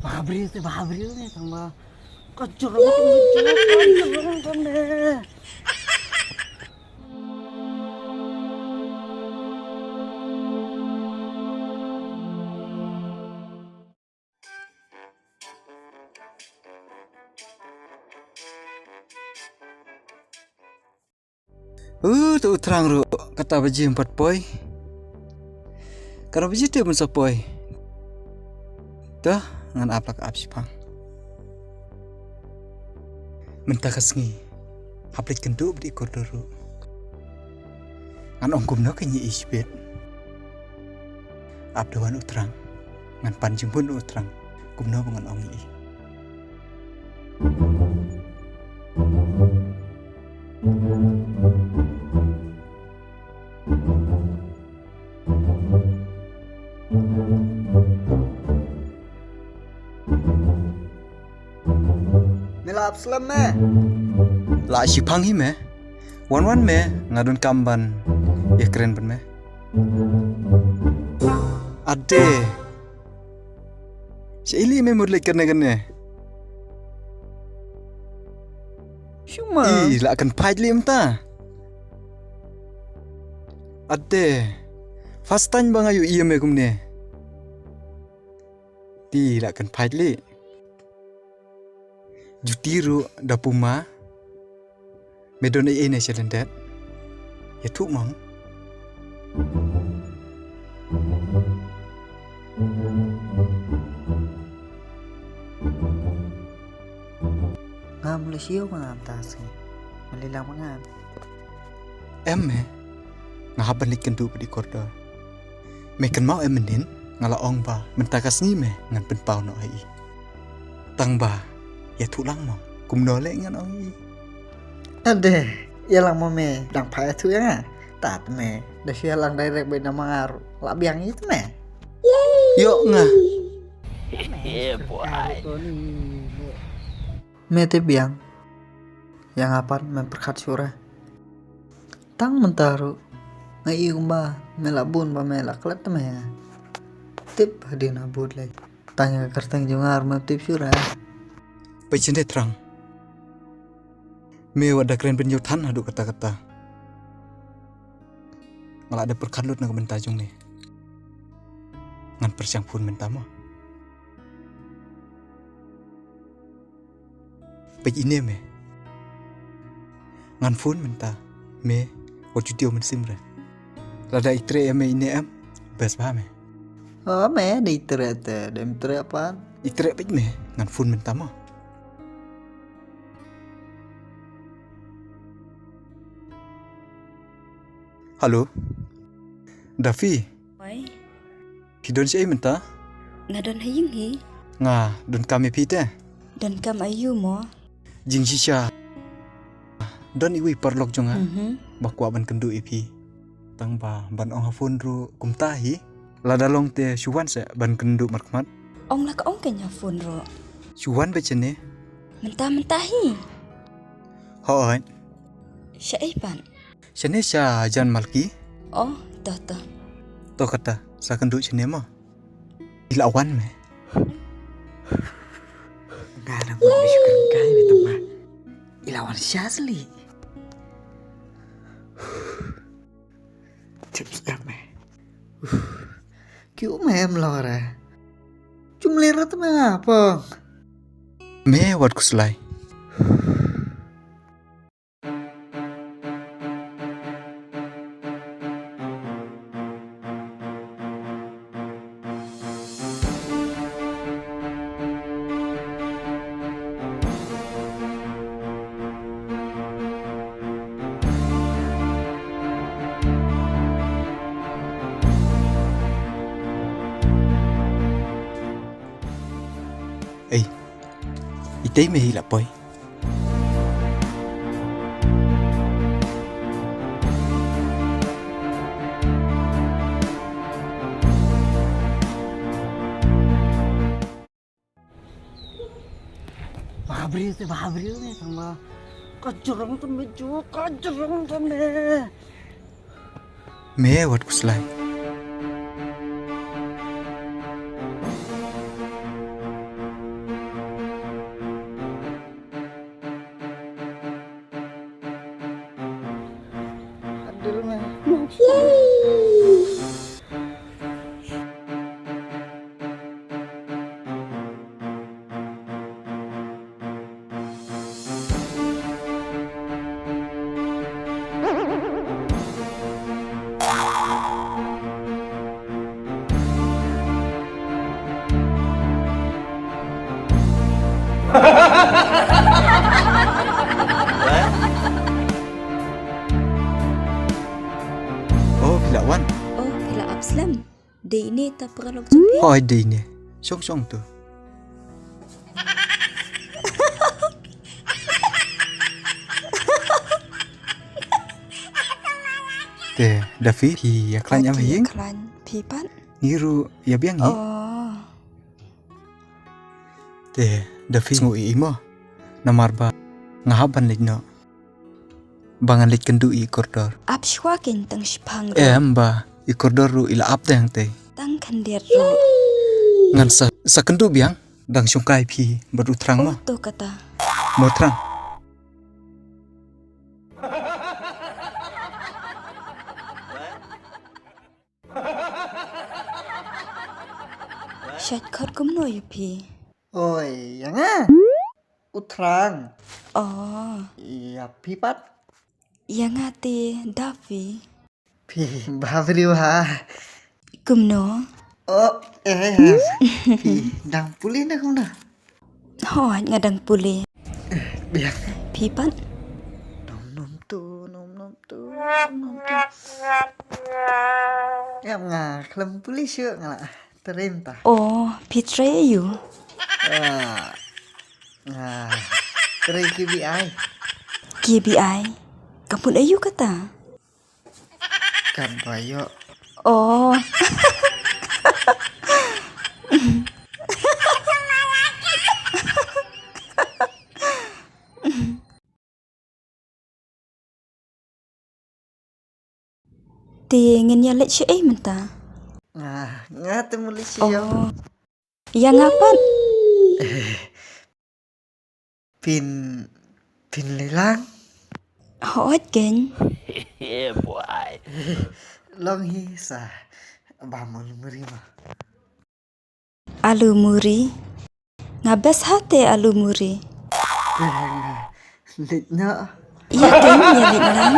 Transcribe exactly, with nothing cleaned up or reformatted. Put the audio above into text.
Bahabriew te bahabriew ne tang ba. Ka jrong te jrong, ka jrong te ne. Uh, tu u Trang ruh, kata baje em pat poi. Kata baje te ban sa poi. Dah, ngan ap la ka ap shipang. Mynta ka sngi, hap leit kynduh bad i Kordor ruh. Ngan ong kumno ka ngi i shibit. Ap da wan u Trang. Ngan pan jingbun u Trang. Kumno ba ngan ong i. Me la ap slem me. La shipang hi me. Wan wan me, nga don kam ban ïakren bad me. Ade. Sha ili me mut leit kane kane. Shuma. I la kan pait li mynta. Ade. First time ba nga ïohi ïa me kumne. Te la kan pait li. Juti ruh da puma. Me don ei ei ne sha lyndet. Ïathuh mong. Ngam leh siew ma ngam ta sing. Mali lang ma ngam. Em me. Nga hap ban leit kynduh bad i Kordor. Me kynmaw em mynnin, nga la ong ba mynta ka sngi me ngan pynpaw noh ha i. Tang ba ïathuh lang mo, kumno leh ngan ong i. Ade, ïa lang mo me, dang phai ïathuh ïa nga. Tat me, da shu ïa lang direct bad na ma nga ruh, la biang ïa me. Ïoh nga. Yeah, boy. Me te biang. Ïa nga pat me pyrkhat shuh re. Tang mynta ruh nga i kumba me la bun ba me la klet te me. Tip hadien ha bud lei. Tang ïa ka kyrteng jong nga ruh me tip shuh re. Peit shane Trang. Me wat da kren pynïoh than haduh katta katta. Nga la da pyrkhat lut na ka bynta jong ne. Ngan pyrshang phone mynta mo. Peit ine me. Ngan phone mynta. Me wat ju tiew mynsiem re. Lada i treh ïa me ine em. Best bha me. O me, da i treh te, da im treh pat. I treh peit me, ngan phone mynta mo. Hello. Daffy. Oi. Phi don shaei mynta? Nga don ha ïing hi. Nga don kam ïa phi te. Don kam aïu mo? Jingshisha don iwei paralok jong nga. Mhm. Ba kwah ban kynduh ïa phi. Tang ba ban ong ha phone ruh kumta hi. Lada long te shu wan seh ban kynduh markhmat. Ong la ka ong kein ha phone ruh. Shu wan beit shane. Mynta mynta hi. Hooid. Shaei pat? Shane sha jan Malki. Oh, to to. To kata, sa kynduh shane mo. I la wan me. Nga la wan me shu kren kai me tang ba i la wan sha sli. Chips em me. Kyu me em lore. Chum lera te me nga pang. Me wat kuslai. Ei, itei me hi la poi. Bahabriew te bahabriew ne tang ba. Ka jrong te me ju, ka jrong te me. Me wat kuslai. Oh, phi la wan. Oh, phi la ap slem. Dei ine ta paralok jong phi? Hooid, dei ine. Shong shong tu. Te, da phi, phi ïa khlaiñ em ha ïing? Khlaiñ, phi pat? Ngi ruh ïa biang ngi. Oh. Te, da phi sngew ïa i mo. Namar ba nga hap ban leit noh. Ba ngan leit kynduh ïa i kordor. Ap shuwa kein tang shiphang ruh. Em ba, i kordor ruh i la ap dang te. Tang khyndiat ruh. Ngan sa, sa kynduh biang, dang shongkai phi bad u Thrang mo. Oh, to kata. Mo Thrang. Shait khot kumno ïa phi? Oi, ïa nga? U Thrang. Oh. Ïa phi pat? Ïa nga te da phi. Phi bha briew ha. Kumno? Oh, eh, eh, phi dang pule ne kumno? Hooid, nga dang pule. Biang. Phi pat? Nom nom tu, nom nom tu, nom nom tu. Ngam nga khlem pule shuh, nga la trei mynta. Oh, phi trei aïu? Ah, nga trei K B I. K B I? Ka mut aïu kata? Katba ïoh. Oh. Te ngin ïa leit shaei mynta? Ah, nga te mut leit sha ïew. Oh. Ïa nga pat. Phin, phin leit lang? Hooid keiñ. Yeah, boy. Long hi sa bam alu muri mo. Alu muri? Nga best ha te alu muri. Leit noh. Ïa keiñ, ïa leit lang.